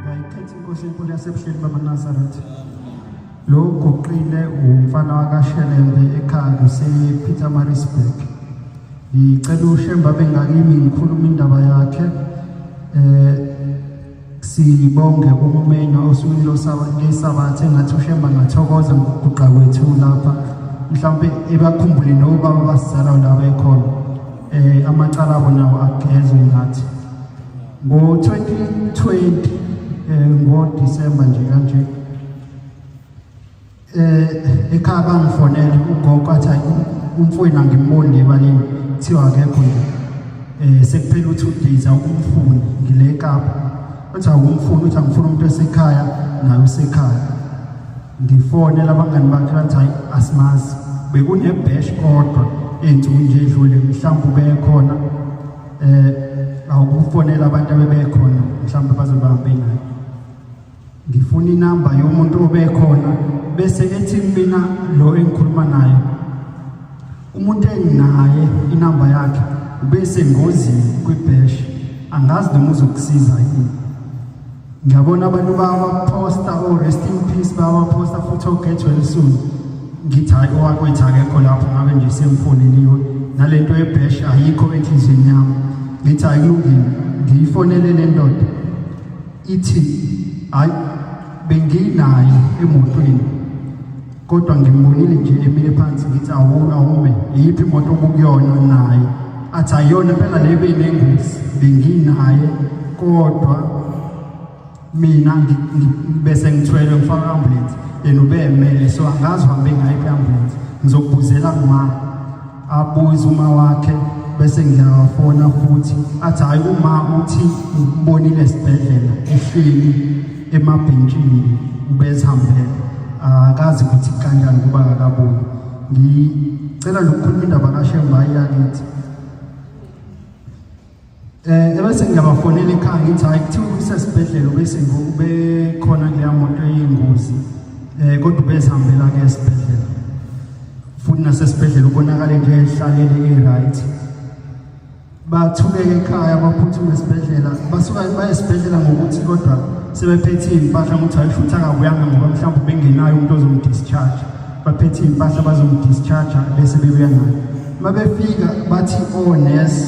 Ngayikhetha inkosi enkulu yasebuhleni bamaNazaretha. Lo oguqile umfana wakaShelembe ekhaya kuse-Pietermaritzburg. Ngicela uShembe abe ngakimi ngikhuluma indaba yakhe. Sibonge ukumenywa osukwini lweSabatha engathi uShembe angathokoza ngokuguqa kwethu lapha. Mhlawumbe ebakhumbule nobaba abasizalayo laba ekhona. Amacala abo nawo agezwe ngathi. Ngo-2020 ngoDisemba nje kanje ekhaya bangifonela ugogo athi hayi umfowenu angimboni ebaleni kuthiwa akekho nje sekuphela u-2 days awukumfuni ngile eKapa uthi awukumfuni uthi angifuni umuntu osekhaya naye usekhaya ngifonela abangani bakhe bathi hayi asimazi bekunebash kodwa ey'nsukwini nje edlule mhlawumbe ubekhona awukufonela abantu abebekhona mhlawumbe bazobahambe naye ngifuna inamba yomuntu obekhona bese ethi mina lo engikhuluma naye umuntu enginaye inamba yakhe ubesengozini kwibash angazi noma uzokusiza yini ngiyabona abantu bayabaposta o-rest in peace bayabaposta futhi o-get well soon ngithi hhayi owakwethu akekho lapho ngabe nje semfoneliwe nale nto yebhesh ayikho enhliziyweni yami ngithi hhayi kulungile ngiyifonele le ndoda ithi hhayi benginaye emotweni kodwa ngimbonile nje emile phansi ngithi awume iyiphi imoto obukuyona naye athi ayona phela le benengozi benginaye kodwa mina bese ngithwele ngifaka ambulance yena ubemele so angazi uhambe ngayiphi ambulance ngizokubuzela kuma abuze uma wakhe bese ngiyawafona futhi athi hayi uma uthi ubonile esibhedlela ehleli emabhentshini ubezihambela akazi ukuthi kanjani kuba akaboni ngicela lokukhuluma indaba kaShembayi yakithi ebese ngiyabafonela ekhaya ngithi hayi kuthiwa usesibhedlela ubese ubekhona kuleya moto eyingozi kodwa ubezihambela ke esibhedlela futhi nasesibhedlela ubonakale nje ehlalele e-right bathukeke ekhaya baphuthuma esibhedlela basuka baye esibhedlela ngokuthi kodwa sebephethe iy'mpahla ngokuthi hayi futhi akabuyanga ngoba mhlawumbe bengenayo umuntu ozomdischarge baphethe iy'mpahla bazomdischarge bese bebuya naye uma befika bathi onesi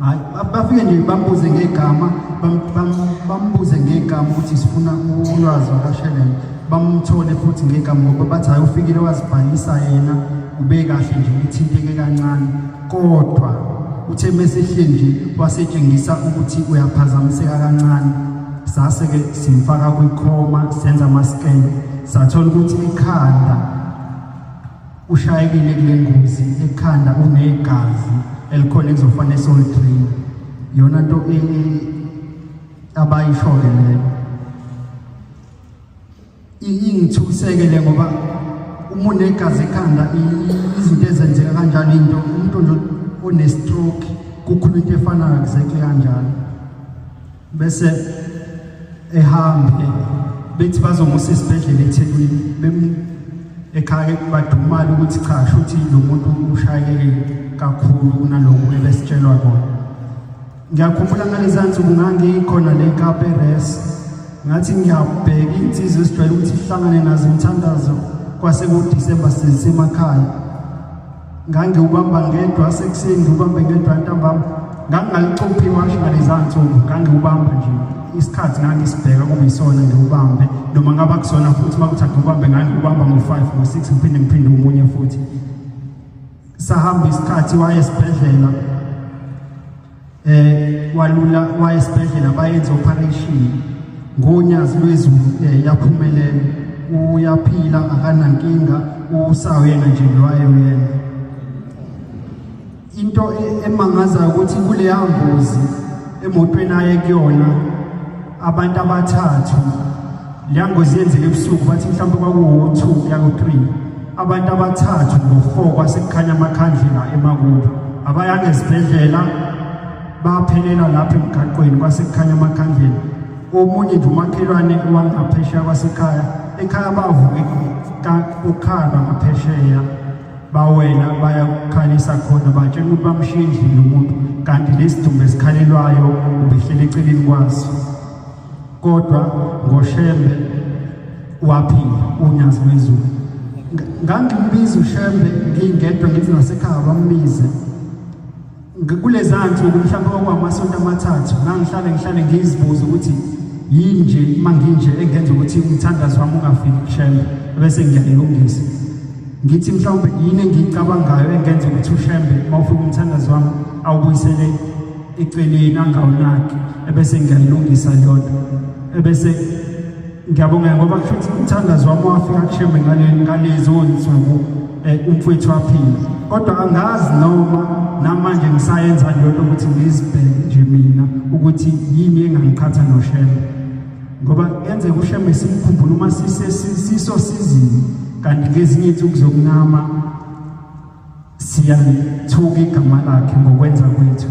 oh, hayi bafike nje bambuze ngegama bambuze ngegama ukuthi sifuna ulwazi wakashelele bamthole futhi ngegama ngoba bathi hayi ufikile wazibhalisa yena ube kahle nje uthinteke kancane kodwa uthe mesehle nje wasetshengisa ukuthi uyaphazamiseka kancane sase-ke simfaka kwikhoma senza ama-scan sathola ukuthi ikhanda ushayekile kule ngozi ekhanda unegazi elikhona ekuzofanele solidrain iyona nto abayisho-ke leyo ingithuseke le ngoba uma unegazi ekhanda izinto ezenzeka kanjalo into umuntu nje one-stroke kukhulu into efanayo exactly kanjalo bese ehambe bethi bazomusa esibhedlela eThekwini Ekhaya badumala ukuthi cha shuthi lo muntu ushayeke kakhulu kunalokhu ebesitshelwa kona. Ngiyakhumbula ngaleza nsuku ngangikhona le Kapa eRes. Ngathi ngiyabheka insizwa esijwayele ukuthi ihlangane nazo imithandazo kwase ku-December sisemakhaya. Ngangiwubamba ngedwa sekuseni ngiwubambe ngedwa ntambama. Ngangingalicuphi iwashi ngaleza nsuku ngangiwubamba nje isikhathi ngangisibheka kube isona ngiwubambe noma ngaba kusona futhi uma kuthi angiwubambe ngangiwubamba ngo-5 ngo-6 ngiphinde ngiphinde omunye futhi. Sahamba isikhathi waye esibhedlela eh walula waye esibhedlela bayenza operation ngonyazi lwezulu eh, yaphumelela uyaphila akanankinga usawuyena nje lwaye uyena into e, emangazayo ukuthi kuleya ngozi emotweni aye kuyona abantu abathathu leya ngozi yenzeke ebusuku bathi mhlawumbe kwakuwo-2 kuya ku-3 abantu abathathu ngo-4 kwasekukhanya amakhandlela emakubo abayanga esibhedlela baphelela lapha emgaqweni kwasekukhanya amakhandlela omunye nje umakhelwane wangaphesheya kwasekhaya ekhaya bavuke kukhalwa ngaphesheya bawela baya kukhalisa khona batshela ukuthi bamshiye endlini umuntu kanti lesidumbu esikhalelwayo ubehlele eceleni kwaso kodwa ngoshembe waphila unyazi lwezulu ngangimbiza ushembe ngingedwa ngithi nasekhaya bambize kuleza nsuku mhlawumbe okwamasonto amathathu ngangihlale ngihlale ngizibuza ukuthi yini nje uma nginje engenza ukuthi umthandazo wami ungafiki kushembe bese ngiyayilungisa ngithi mhlawumbe yini engiyicabangayo engenza ukuthi ushembe uma ufika umthandazo wami awubuyisele eceleni angawunaki ebese ngiyayilungisa leyo nto ebese ngiyabonga ngoba kusho ukuthi umthandazo wami wafika kushembe ngalezo nsuku eh, umfowethu waphila kodwa angazi noma namanje ngisayenza leyo nto ukuthi ngizibheke nje mina ukuthi yini engangiqhatha noshembe ngoba kuyenzeka ushembe simkhumbula uma sisosizini kanti ngezinye izinsuku zokunama siyalithuka igama lakhe ngokwenza kwethu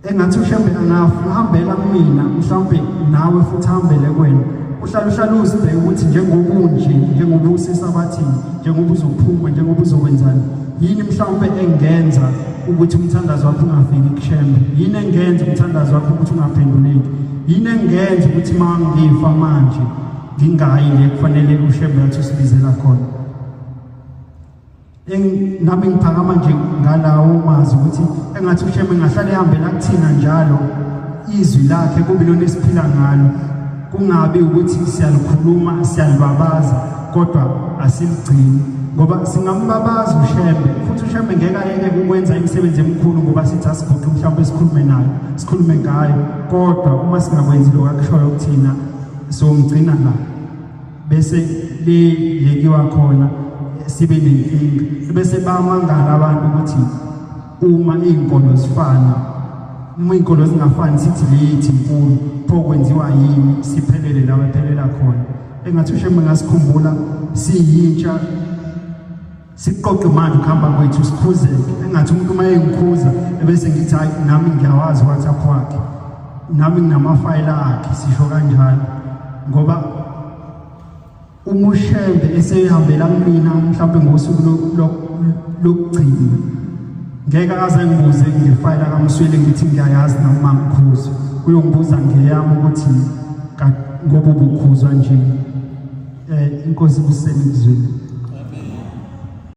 engathi ushembe angahambela kumina mhlawumbe nawe futhi ahambele kwena uhlala uhlala uzibheke ukuthi njengoba unje njengoba usesabathini njengoba uzophuma njengoba uzokwenzani yini mhlawumbe engenza ukuthi umthandazo wakho ungafiki kushembe yini engenza umthandazo wakho ukuthi ungaphenduleki yini engenza ukuthi uma ngifa manje ngingayi le kufanele ushembe athi usibizela khona Nami ngiphakama nje ngalawo mazwi ukuthi engathi uShembe engahlale ehambela kuthina njalo izwi lakhe kube lona esiphila ngalo kungabi ukuthi siyalikhuluma siyalibabaza kodwa asiligcini ngoba singambabaza uShembe futhi uShembe ngeke ayeke ukwenza imisebenzi emikhulu ngoba sithi asiguqe mhlawumbe sikhulume naye sikhulume ngayo kodwa uma singakwenzi lokho akushoyo kuthina somgcina la bese le lekiwa khona sibe nenkinga bese bamangala abantu ukuthi uma izinkolo zifana uma izinkolo zingafani sithi leyithi inkulu pho kwenziwa yini siphelele la wephelela khona engathi ushembe ngasikhumbula siyintsha siqoqe manje ukuhamba kwethu sikhuzeke engathi umuntu uma engikhuza ebese ngithi hayi nami ngiyawazi WhatsApp wakhe nami nginamafayela akhe sisho kanjalo ngoba uma ushembe esehambela kumina mhlawumbe ngosuku lokugcina ngeke aze ngibuze ngefayela kaMsweli ngithi ngiyayazi nami uma ngikhuzwa uyongibuza ngeyami ukuthi ngoba ubukhuzwa nje um inkosi kuseni kuzwile.